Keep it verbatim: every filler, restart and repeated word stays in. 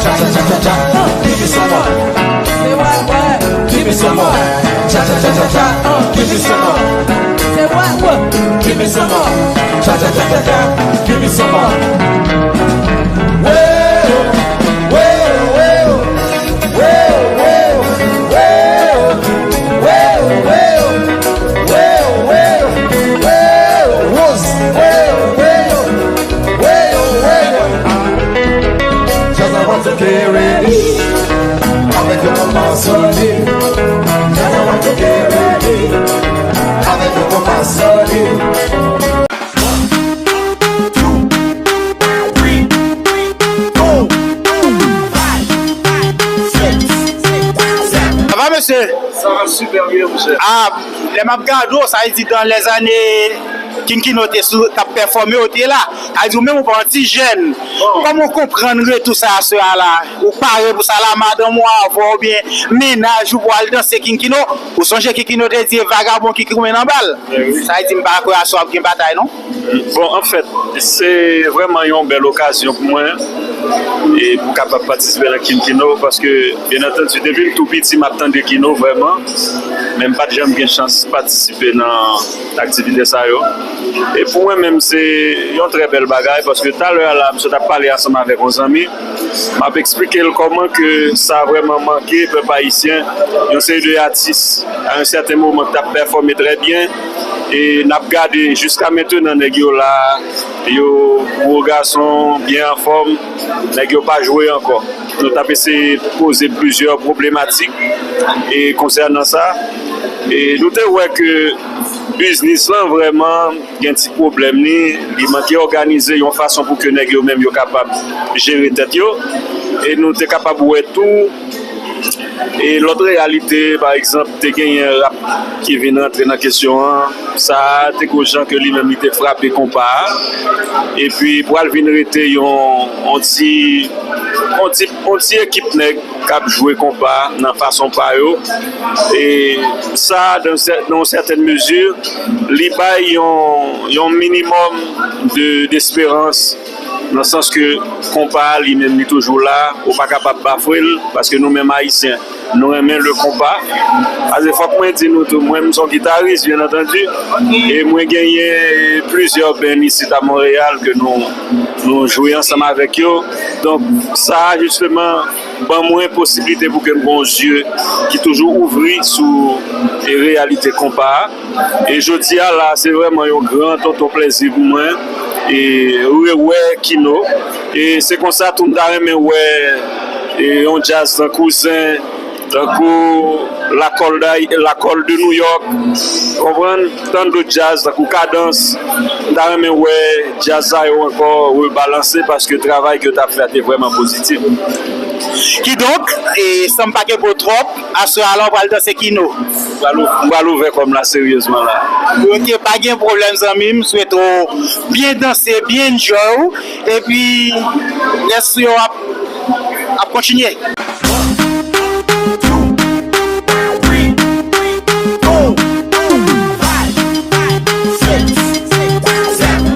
Cha cha cha cha cha, give me some more. Say what, what? Give me some more. Cha cha cha cha cha, uh, give me some more. Say what, what? Give me some more. Cha cha cha cha cha, give me some more. Whoa, whoa, whoa, whoa, whoa, whoa. Weyo, weyo, weyo, weyo, weyo, Rose, weyo, weyo, weyo, weyo. Jazz a want to get ready. Avèk yon konpa solid. Jazz a want to get ready. Avèk yon konpa solid. Sa va, mesye? Sa va super bien, monchè. Ah, lè m ap gade w, sa vle di dan lèzane King Kino te sou, t ap pèfòme, w te la. Sa vle di w menm ou pa yon ti jèn. Bon. Kòman w konprann retou sa a, sè a la? Ou pare pou sa la, madanm ou avè w oubyen mennaj ou pou al danse King Kino? Ou sonje King Kino te di e vagabon ki goumen nan bal? Sa vle di m pa kwè aswè ap gen batay, non? Bon, anfèt, se vrèman yon bèl okazyon pou mwen e pou kapab patisipe nan King Kino, paske, byen antandi, depi m tou piti, m ap tande Kino vrèman, men m pa t janm gen chans patisipe nan aktivite sa yo. E pou mwen menm, se yon trè bèl bagay, paske talè a la, m sot ap pale ansanm avèk yon zanmi, m ap eksplike l kòman ke sa vrèman manke pèp ayisyen, yon seri de atis, a yon sèten moman, k t ap pèfòme trè byen, e n ap gade jiska mentenan nèg yo la, yo gwo gason, byen anfòm, nèg yo pa jwe ankò. Nou t ap eseye poze plizyè pwoblematik e konsènan sa, e nou te wè ke biznis lan vrèman gen ti pwoblèm li, li manke òganize yon fason pou ke nèg yo menm yo kapab jere tèt yo. E nou te kapab wè tou, e lòt reyalite, pa egzanp, te genyen rap ki vin rantre nan kesyon an. Sa a te gon jan ke li menm li te frape konpa a. Epi pral vin rete yon, yon ti, yon ti, yon ti ekip nèg k ap jwe konpa nan fason pa yo. E sa, nan sè-, nan yon sètèn mezi, li bay yon, yon minimòm de, desperans, nan sans ke konpa a li menm li toujou la, ou pa kapab bafwe l, paske nou menm Ayisyen, nou renmen le konpa. Paske fòk mwen di nou tou, mwen, m se yon gitaris, byen antandi, e mwen genyen plizyè band isit a Monreyal ke nou, nou jwe ansanm avèk yo. Donk, sa a, jisteman, ban mwen posiblite pou ke m gen yon zye ki toujou ouvri sou, e, reyalite konpa a. E jodi a la, se vrèman yon gran tonton plèzi pou mwen, e, rewè Kino. E se konsa tou m ta renmen wè, e, yon djaz tankou Zen, tankou Lakòl Day-, Lakòl de Nouyòk, konprann? Tann dòt djaz tankou Kadans. M ta renmen wè djaz sa yo ankò rebalanse paske travay ke yo t ap fè a te vrèman pozitif. Kidonk, e, san m pa kenbe w twòp, aswè a la w pral danse Kino. M pral ou-, m pral ouvè kò m la seryezman la. Ok, pa gen pwoblèm zanmi m, m swete w byen danse, byen enjoy w, epi rès yo ap, ap kontinye.